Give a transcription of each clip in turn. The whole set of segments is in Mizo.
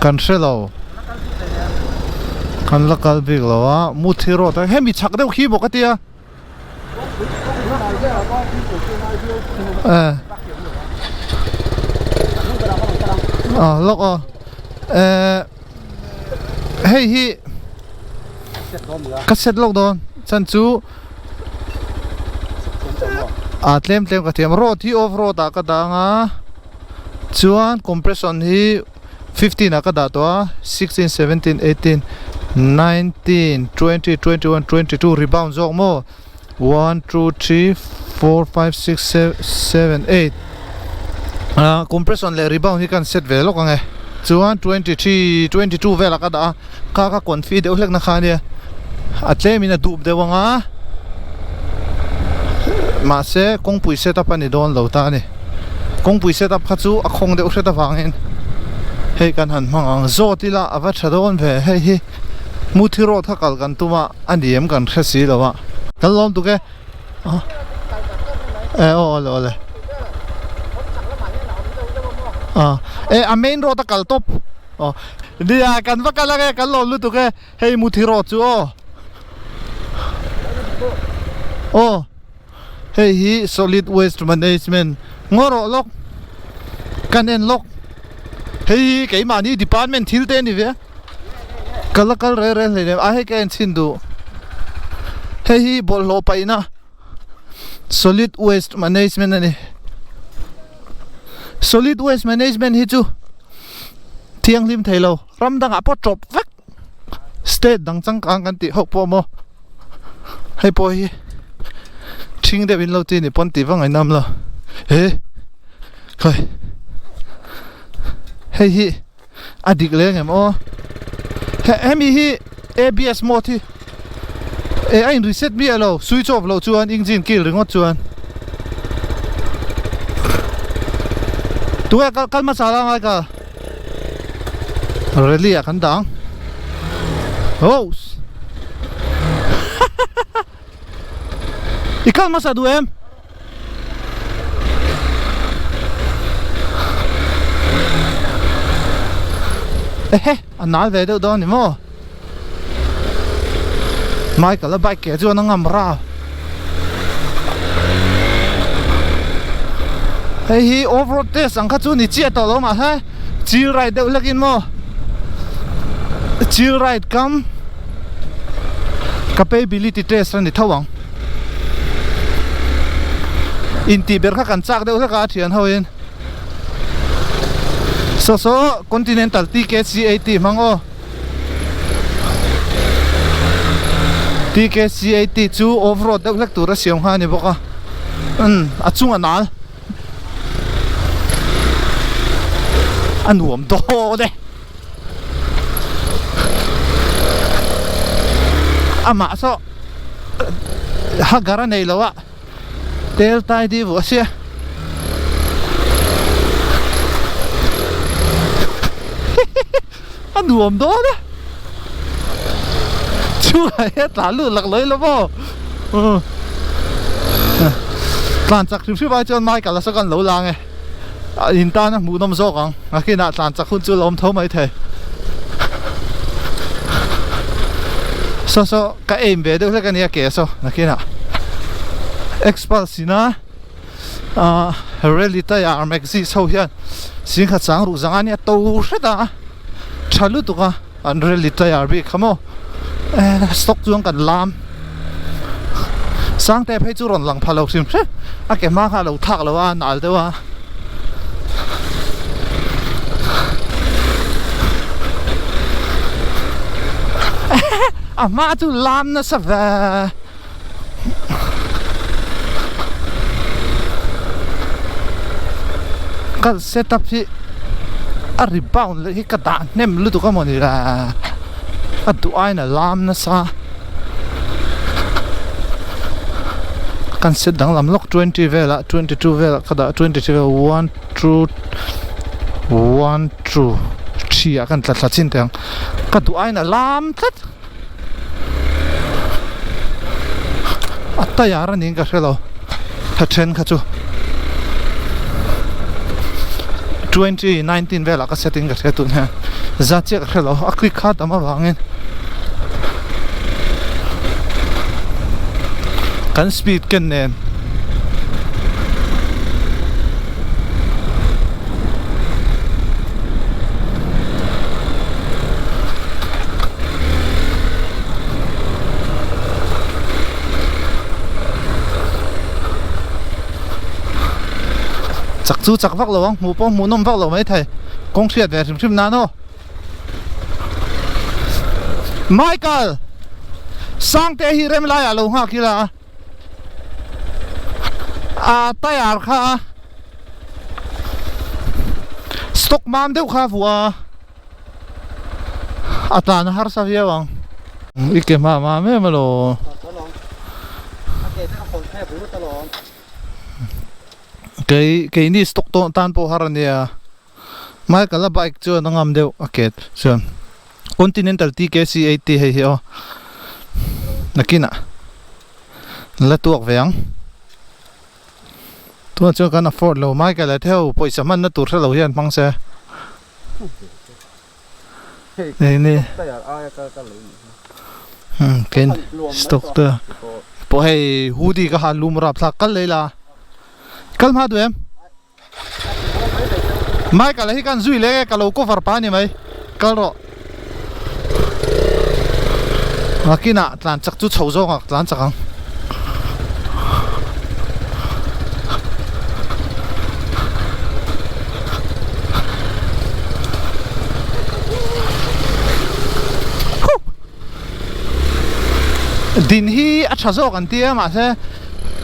Kan hre lo. Kan la kal bik lo a, Muthi road a hemi chhak deuh khi bawk a tia. Eh. Ah lawk aw. Eh hei hi ka set lawk dawn chan chu ah tlem tlem ka thiam road hi off road ah ka dang a chuan compression hi 15 ah ka dah tawh a 16 17 18 19 20 21 22 rebound zawk maw 1 2 3 4 5 6 7 8 ah compression leh rebound hi kan set ve lawk ang e chuan 23 22 velah ka dah a kha ka confi deuh hlek na kha ania a tlem in a dup deuh ang a mahse kawngpui set up a ni dawn lo ta a ni kawngpui set up kha chu a khawng deuh hret avangin hei kan han hmang ang zawt ila a va tha dawn ve hei hi Muthi road kha kal kan tum a a ni em kan hre si lo a kan lawm tuk e e aw awle awle e a main road a kal tawp. Aw nia kan va kal ang e kan lawm lutuk e hei muthi rawh chu aw aw hei hi solid waste management ngaw rawh lawk kan en lawk hei hi keimahni department thil te a ni ve a ka la kal reng reng hleinem a hei ka en chhin duh hei hi bawlhhlawh paihna solid waste management a ni solid waste management hi chu thianghlim thei lo ram dangah pawh tawp vek state dang changkang kan tih ho pawh maw hei pawh hi thing deuh in lo ti ni pawn tih va ngaihnam lo he khai hei hi a dik leh ang em aw hemi hi abs mode hi eh a in reset miah lo switch off loh chuan engine kill ringawt chuan tunge kal kal hmasa la ngai ka rally ah kan dah ang oh i kal hmasa duh em. Ehe a nal ve deuh dawn ni maw Michael a bike ke chuan a ngam ra hei hi off road test ang kha chu ni chiah tawh lo mahse chill ride deuh hlek in maw chill ride kam capability test a ni tho ang. Intih ber kha kan chak deuh hlek a a thian ho in saw saw Continental TKC80 hmang aw TKC80 chu off road deuh hlek tur a siam kha a ni bawk a umm a chung a nal a nuam dawn e. Amah saw hagar a nei lo a tel tai dih vuah sia a nuam dawn e chungah hian tlan lut lak lawih lo maw tlan chak hrim hrim ai chuan Michael a saw kan lo lang e. In tan a hmuhnawm zawk ang a kinah tlan chak hun chu la awm tho mai thei saw saw ka aim ve deuh hlek a nia ke saw nakinah Xpulse ina ah rally tire maxis ho hian singkhat chang ruh zanga nia to hret a tha lutuk a. An rally tire bik kha maw eh stock chuan kan lam Sangte phei chu rawn lang pha lo hrim hrim a ke hma kha a lo thak lo a a nal deuh a a hma chu lam nasa ve. Ka setup hi a rebound leh hi ka dah hnem lutuk a mawni le a duh aiin a lam nasa kan set danglam lawk 20 velah 22 velah ka dah 23 vel 1 2 1 2 3 ah kan tla thla chin teh ang ka duh aiin a lam tlat. A tayar a niin ka hre lo tha then kha chu 20 19 velah ka set in ka hria tun hian zat chiah ka hre lo a click kha tam avangin kan speed ken nen. Chak chu chak vak lo ang hmuh pawh hmuh nawm vak lo maithei kawng hriat ve hrim hrim nan aw Michael Sangte hi rem laiah lo nghak ila a a tyre kha stock mam deuh kha a vuah a. A tlan a harsa viau ang. I ke hma mam em alo. Kei keini stock tawh tan pawh har ania. Michael a bike chuan a ngam deuh a ke chuan Continental TKC 80 hei hi aw. Nakinah la tuak ve ang. Tunah chuan kan afford lo Michael a theu pawisa hmanna tur hre lo hian hmang se. Ni ken stock te pawh hei hoodie ka han lum rap thlak kal leh ila kal hma duh em Michael a hi kan zui leh ka lo cover pa ni mai kal rawh nakinah tlan chak chu chho zawk ah tlan chak ang. Din hi a tha zawk an ti a mahse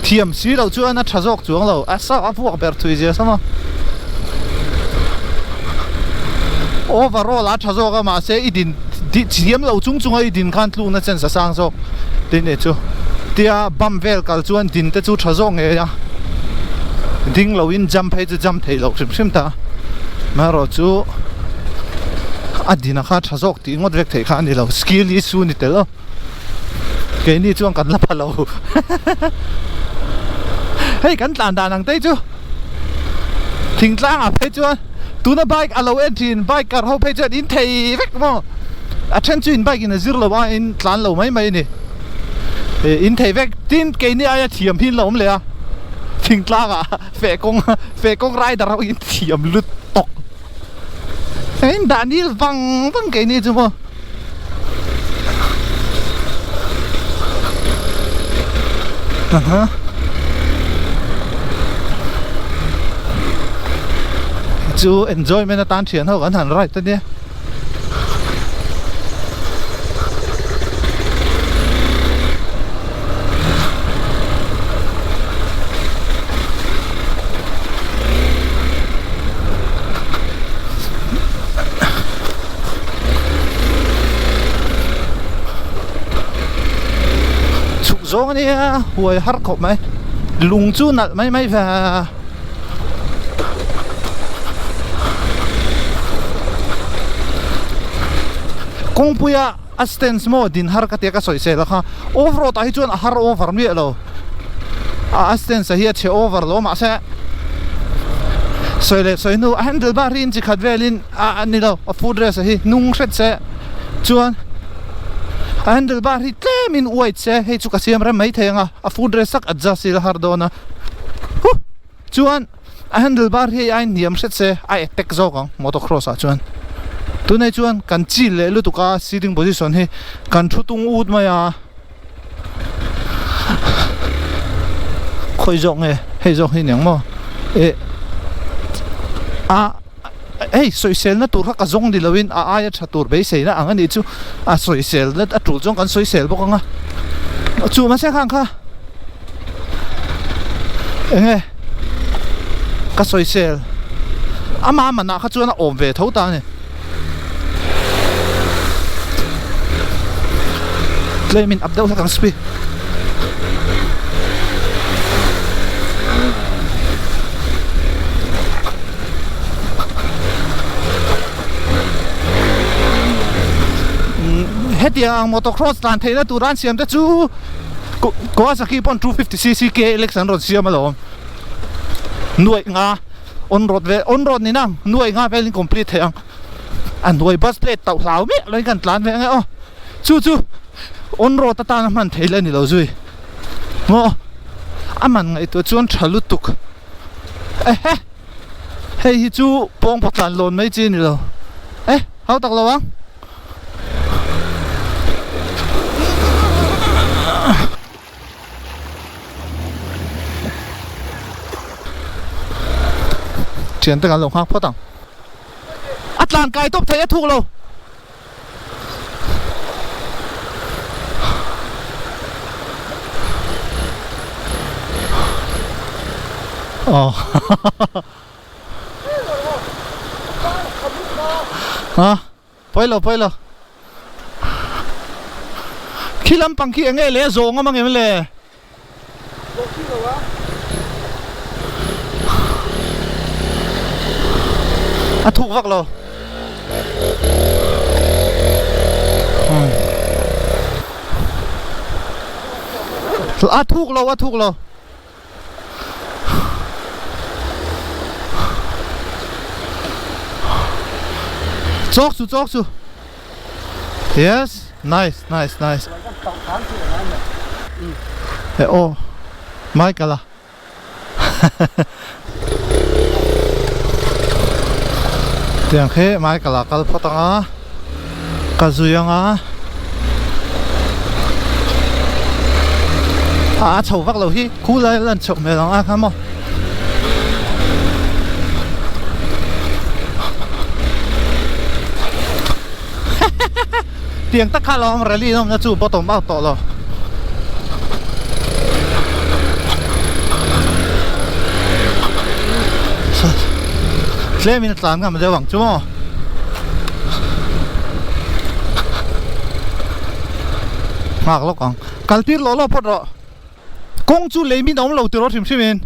thiam si lo chuan a tha zawk chuang lo a sa a vuak ber thui zia sama overall a tha zawk a mahse i din thiam lo chung chunga i din khan tlukna chance a sang zawk tin e chu tia bump vel kal chuan din te chu tha zawk ngei a ding lo in jump phei chu jump theih loh hrim hrim ta amaherawh chu a din a kha tha zawk tih ngawt vek theih kha a ni lo skill issue ni tel aw keini chuan kan la pha lo hei kan tlan dan ang te chu thingtlang ah phei chuan tuna bike a lo en thin bike kar ho phei chuan in thei vek maw a then chu in bike in a zir lo a in tlan lo mai mai a ni in thei vek tin keini aia thiam hi an lo awm leh a thingtlang ah feh kawng feh kawng rider ho in thiam lut tawk. Hei dah nil vang vang keini chu maw. Aha. Chu enjoyment atan thian ho kan han ride ania. Chhuk zawng ania huai har khawp mai lung chu nalh mai mai ve a. Kawngpuia a stance maw din har ka tia ka sawi sel a kha off road ah hi chuan a har over miah lo a stance hi a chhe over lo mahse sawi leh sawi hnu a handle bar hi inchi khat velin a ni lo a foot rest hi hnung hret se chuan a handle bar hi tlem in wide se hei chu ka siam rem mai thei ang a a foot rest tak adjust ila har dawn a huh chuan. A handle bar hi a inhniam hret se a attack zawk ang motocross ah chuan tunah chuan kan chil leh lutuk a sitting position hi kan thu tung ut mai a khawi zawk nge hei zawk hi niang maw eh a hei sawiselna tur kha ka zawng ni loin a aia tha tur beiseina ang a nih chu a sawiselna a tul chuan kan sawisel bawk ang a chu mahse khang kha. Enge ka sawisel ama manah kha chuan a awm ve tho ta a ni tlem in up deuh hlek ang speed hetiang ang motocross tlan theihna tur an siam te chu. Kawasaki pawn 250cc KLX an rawn siam alawm. Nuaih nga On road vel on road ni nang nuai nga velin complete thei ang a hnuai bus plate tauh hlau miah loin kan tlan ve ange aw chu chu on road atana hman thei la ni lo zui maw a man ngaihtuah chuan tha lutuk ehe hei hi chu pawng pawh tlan lawn mai chi a ni lo e hau tak lo ang. Thian te kan lo nghak phawt ang. A tlan kai tawp thei a thuk lo. Aw Ha Pawi lo pawi lo. Khi lampang khi enge le a zawng awm angem le? A thuk vak lo. A thuk lo a thuk lo. Chawk chu chawk chu. Yes, nice, nice, nice. E aw, Michael a. Tiang khi Michael a kal phawt anga, ka zui anga. A chho vak lo hi, khu lai lan chhoh hmel ang a kha maw. Tiang tak kha lo awm rally nawmna chu bottom out tawh lo. Tlem in a tlan ngam deuh ang chu maw. Nghak lawk ang. Kal tir lawh lawh phawt rawh. Kawng chu lei min a awm lo tiraw hrim hrim in.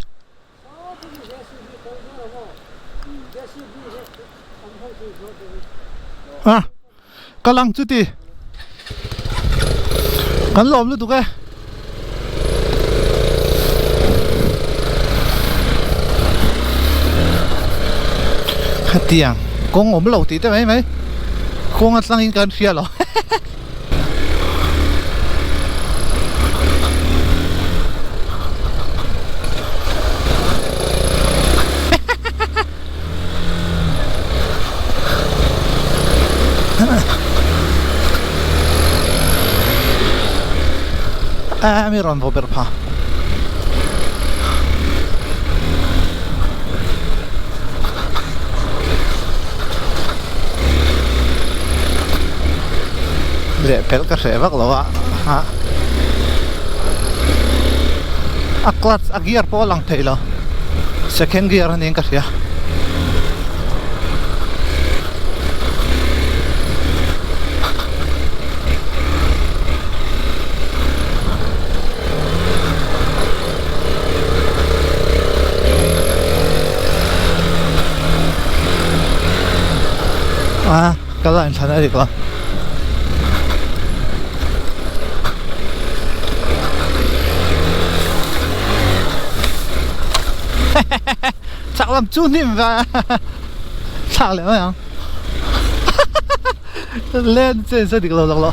A ka lang chuti kan lawm lutuk e hetiang kawng awm lo tih te mai mai kawng atlangin kan hria lo. A mi rawn vaw ber pha. Leh pelh ka hreh vak lo a a a clutch a gear pawh a lang thei lo second gear a niin ka hria. A ka line thlan a dik lo chak lam chu hnim va thlak leh mai ang len chen se dik lo lak lo.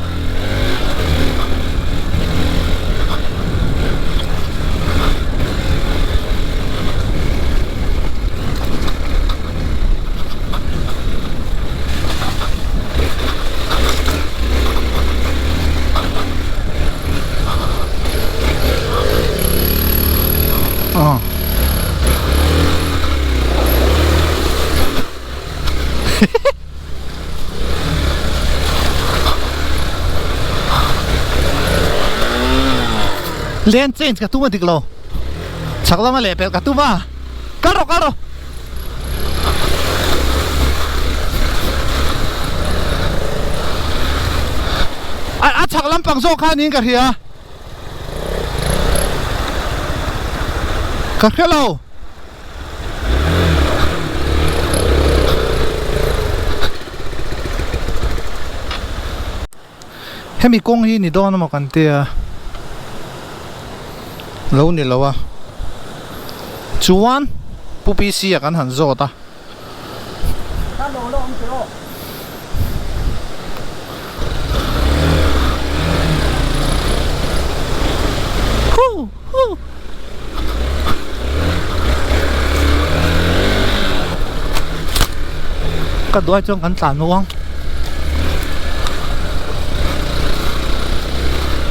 Lane change ka tum a dik lo chhak lama leh pelh ka tum a kal rawh kal rawh a chhak lampang zawk kha niin ka hria ka hre lo. Hemi kawng hi ni dawn emaw kan tia lo ni lo a chuan. Pu PC a kan han zawt a. Ka duai chuan kan tlan uang.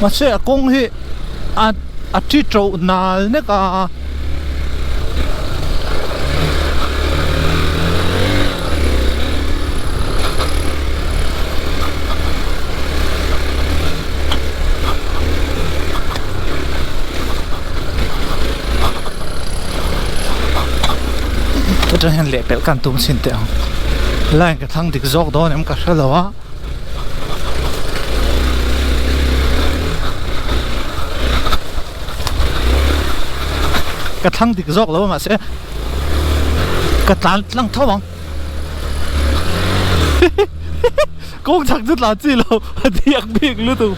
Mahse a kawng hi a a thi to nal nek a. Atang hian lehpelh ka han tum chhin teh ang line ka thlang dik zawk dawn em ka hre lo a. Ka thlang dik zawk lo a mahse ka tlan tlang tho ang kawng chak chu tlan chi lo a diak bik lutuk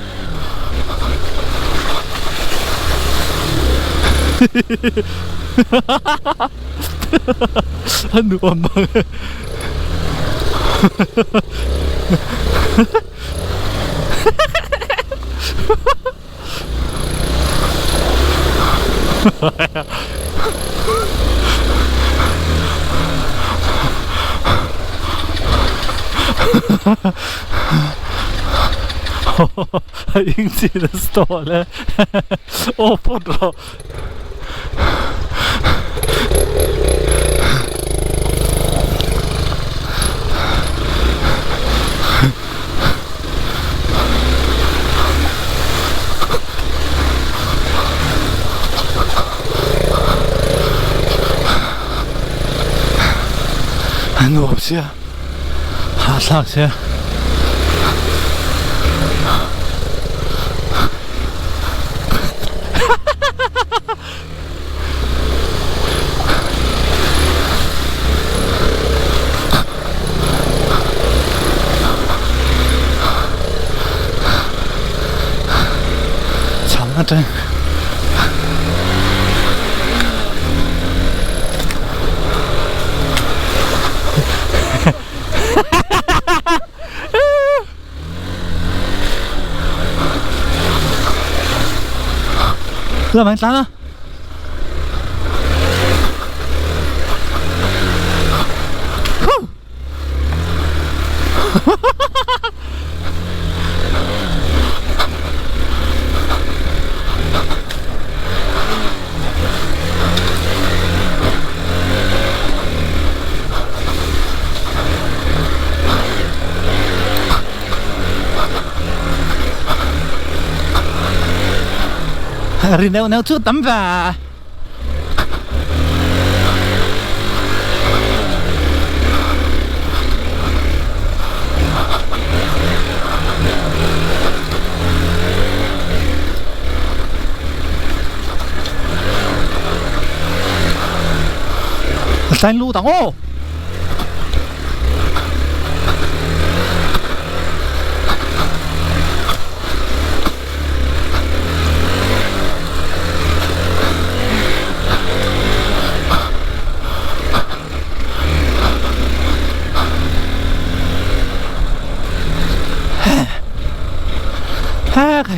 a nuam mang e. A engine a stall e aw phawt rawh. A nuam sia hahthlak sia. Chhang atang Lamah tlan a. Ri neuh neuh chu tam ve. Tlai lut ang aw.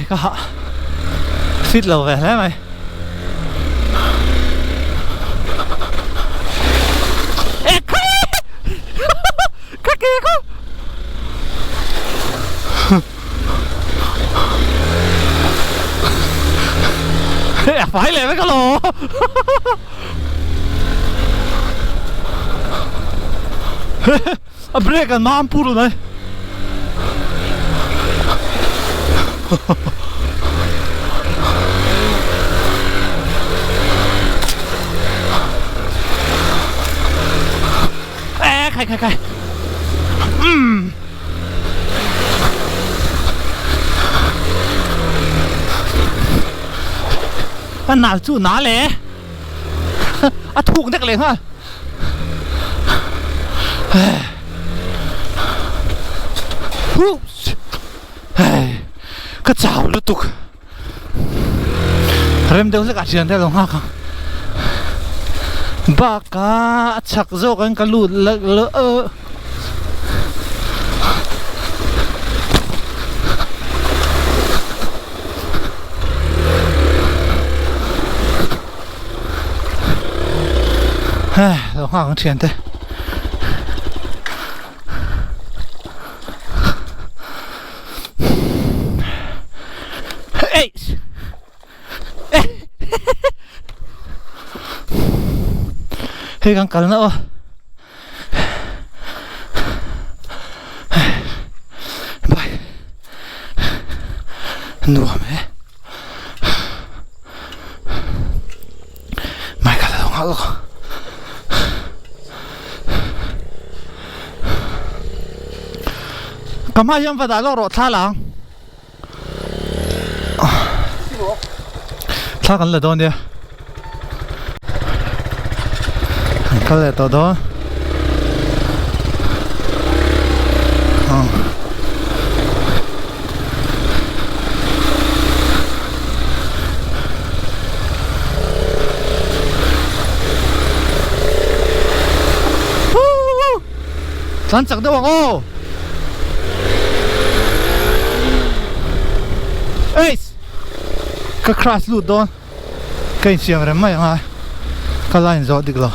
Ka hah fit lo ve hle mai. Ka ke kha. A fai leh vek alo. A brake an mam pur mai. E khai khai khai. Umm. A nal chu na le. A thuk nek leh nghal. Ka chau lutuk. Rem deuh hlek ah thian te a lo nghak ang. Bakah a chak zawk ang ka lut la la uh. Hei lo nghak ang thiante. Eish. Hei kan kalna aw. Bye. Nuam e. Mai ka lo nghal lawk. Ka hma hian va dah lawk rawh thla la ang. Thla kan la dawn nia. An kal leh tawh dawn. Tlan chak deuh ang aw. Eiss! Ka crash lut dawn. Ka insiam rem mai ang a. Ka line zawh dik lo.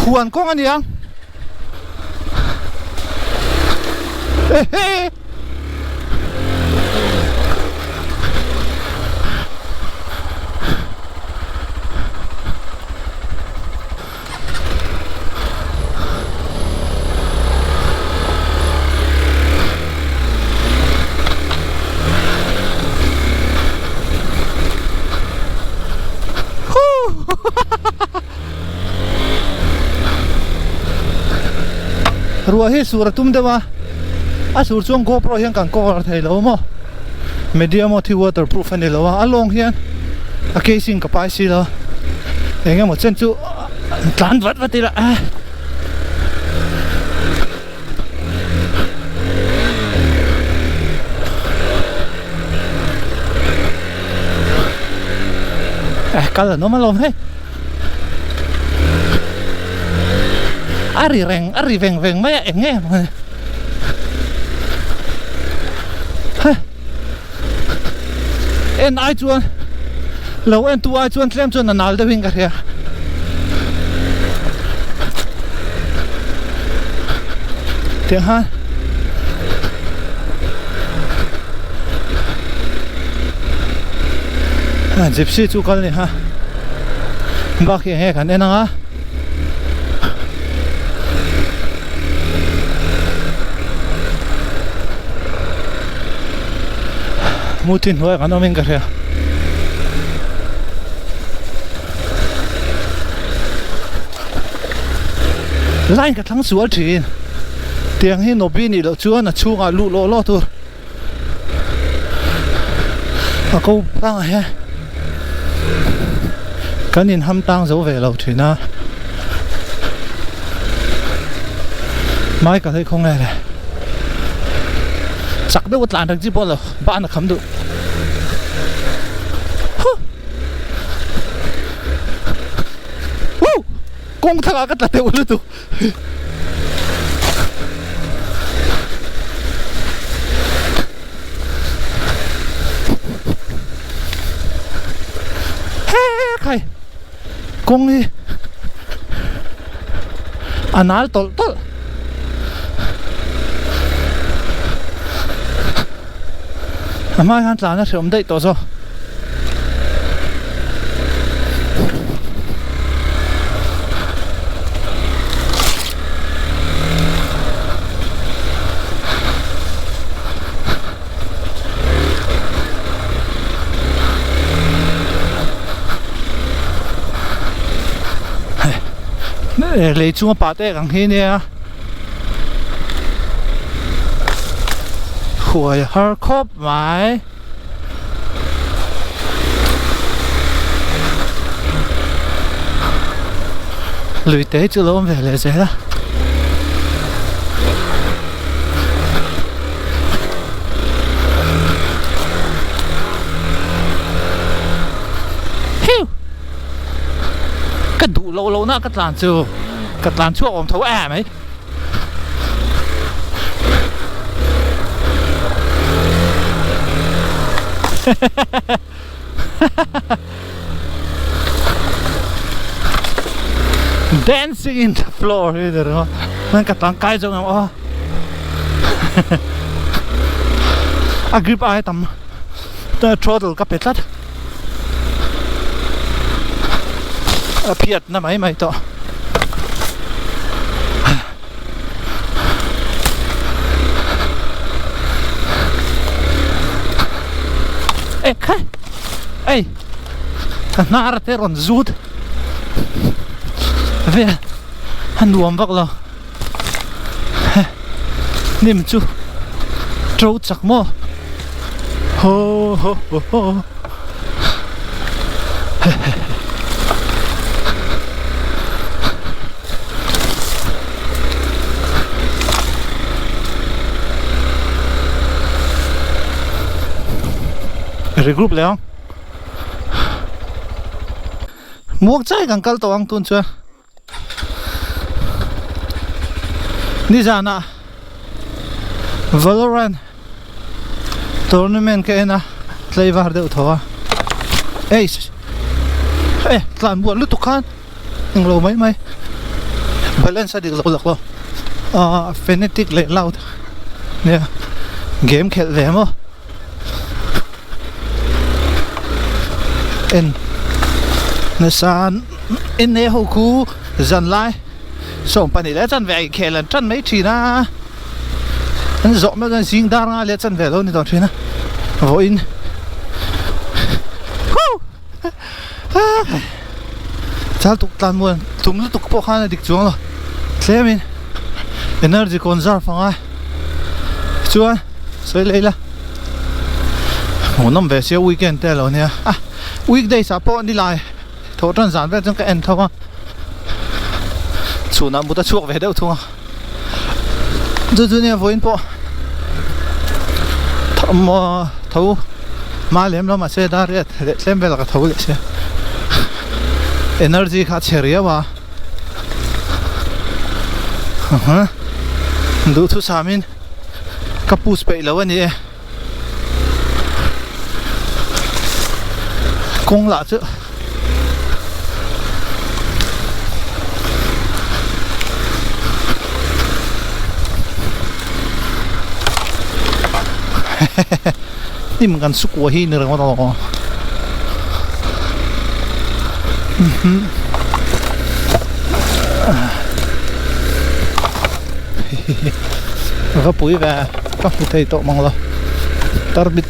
Huan kawng a ni ang. Ehe! Ruah hi sur a tum deuh a, a sur chuan GoPro hian kan cover thei lo maw, medium aw thi waterproof a ni lo a, a lawng hian a casing ka pai si lo a, eng emaw chen chu tlan vat vat ila a. Eh kal an awm alawm hei a ri reng a ri veng veng mai a eng nge maw ni hei en ai chuan lo en tu ai chuan tlem chuan a nal deuhin ka hria. Tiang khan gypsy chu kal ni ha bak hi enge kan en anga Muthi hnuai kan awmin ka hria. Line ka thlang sual thin. Tiang hi Nobi nih loh chuan a chhungah luh lawh lawh tur. A ko tangah hian kan inham tang zo ve lo thin a. Michael hei khaw nge le. Chak deuh a tlan reng chi pawh lo ban a kham duh. Huh! Woo! Kawng thlang ah ka tla deuh lutuk. He khai kawng hi a nal tawlh tawlh. A hma hian tlan a hreawm daih tawh zawk. Lei chunga pah te ang hi nia huai har khawp mai. Lui te hi chu lo awm ve leh zel a. Hiu! loh lohna ka tlan chu ka tlan chhuak awm tho em mai. Dancing in the floor hi ni ringawt chuan ka tlan kai zawk ang aw a grip ai tam throttle ka pe tlat a phiat na mai mai tawh. E khai ei ka hnar te rawn zut vel a nuam vak lo hnim chu to chak maw ho ho ho ho. Regroup leh ang muang chai kan kal tawh ang tun chuan nizanah Valorant tournament ka en a tlaivar deuh tho a ei e tlan buan lutuk khan englo mai mai balance a dik lo lak lo ah fanatic leh loud nia game khelh ve maw en nasa en e ho khu zan lai 20 leh chanve a inkhel an tan mai thin a an zawh mai chuan zing dar nga leh chanve alo ni tawh thin a vawiin huh chal tuk tlan muan tum lutuk pawh khan a dik chuang lo tlemin energy conserve a ngai chuan sawi leh ila hmuhnawm ve sia weekend te alo nia a weekdays ah pawh nilai thawh tan zan vel chuan ka en tho a chhunah mut a chhuak ve deuh thung a chu chu nia vawiin pawh maw tho hma lem lo mahse dar riat leh tlem vel ka tho leh sia energy kha a chhe riau a duhthusam in ka push peih lo a ni e. Kawng lah chu hnim kan su kuah hi ni ringawt alawm va pui ve ka hmu thei tawh mang lo tarmit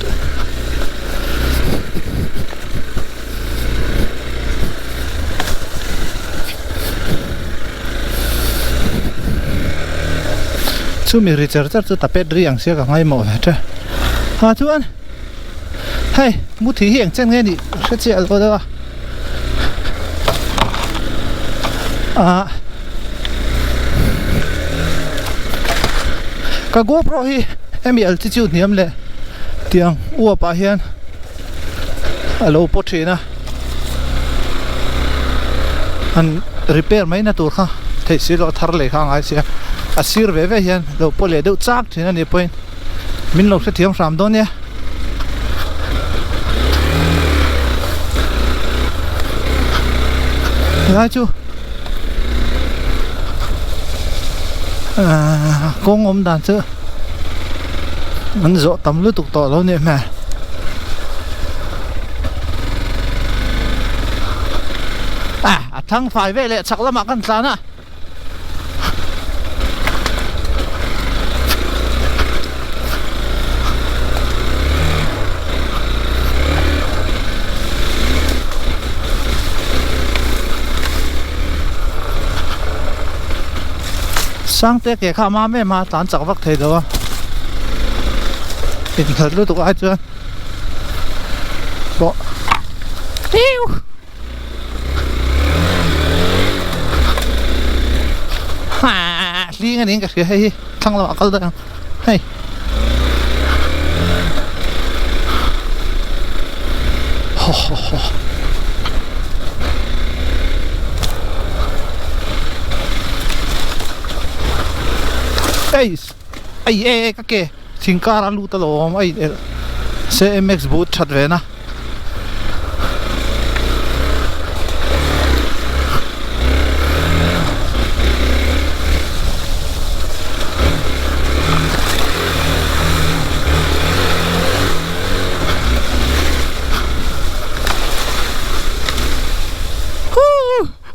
chumi ri cher cher chu tapet ri ang sia ka ngaimawh ve tha ha chuan hei muthi hi eng chen nge nih hre chiah lo deuh a ah ka GoPro hi hemi altitude hniam leh tiang uap ah hian a lo paw thin a an repair mai na tur kha theih si loh a thar leh kha a ngai sia a sir ve ve hian lo paw leh deuh chak thin a nih pawhin min lo hrethiam hram dawn nia. Helai chu ahh kawng awm dan chu an zawh tam lutuk tawh lo nih hmel. Ah a thlang fai vel leh chhak lamah kan tlan a. Sangte ke kha a mam em a tlan chak vak thei lo a innghat lutuk ai chuan pawh hling a niin ka hria hei hi thlang lamah kal daih ang hei haw haw haw. Eiss ai e ka ke thing kar a lut alawm a in elh se mx boot that ve na.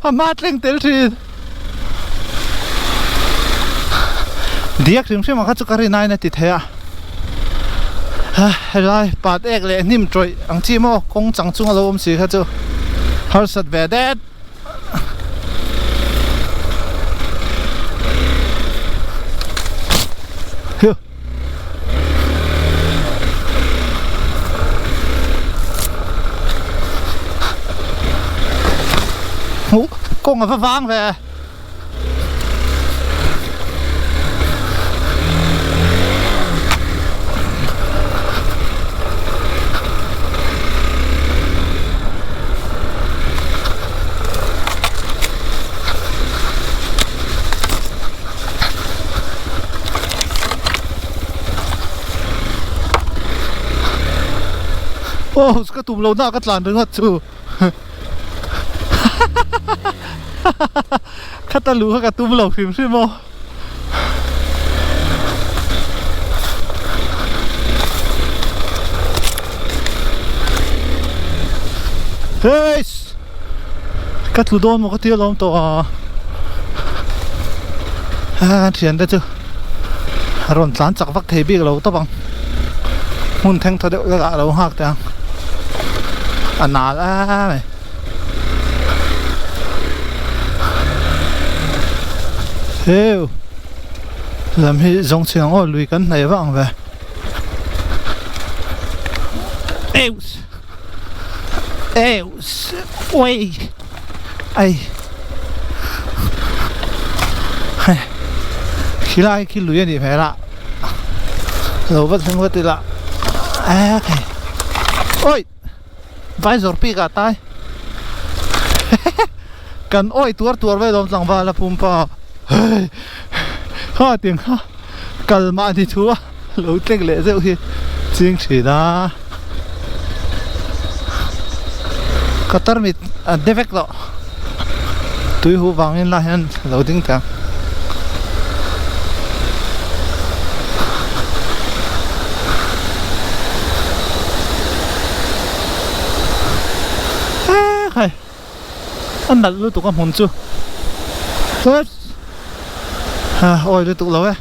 A hma thleng tel thin. Diak hrim hrim ang kha chu ka rin aiin a ti thei a. Helai pat ek leh hnim tawih ang chi maw kawng chang chunga lo awm si kha chu harsat ve det. Hiu. Hmuh kawng a va vang ve. Aw ka tum lo na ka tlan ringawt chu khata luh kha ka tum lo hrim hrim aw. Heiss! Ka tlu dawn maw ka ti alawm tawh a. A thian te chu a rawn tlan chak vak thei bik lo tawp ang. Hmun theng tha deuh hlek ah a lo nghak teh ang. A nal em mai. Heu lam hi zawng chhin ang aw lui kan hnaih vak ang ve. Eus Eus ui ai hei khilai khi lui a nih hmel a lo va thleng vat ila a hei oi Vai zawr pik ah tai kan awi tuar tuar vel awm tlangval a pumpa hei kha tiang kha kal mahni thu a lo tlek leh zeuh hi ching thin a ka tarmit a de vek tawh tui huh vangin lah hian lo ding teh ang. Hei a nalh lutuk a hmun chu ha awi lutuk lo e.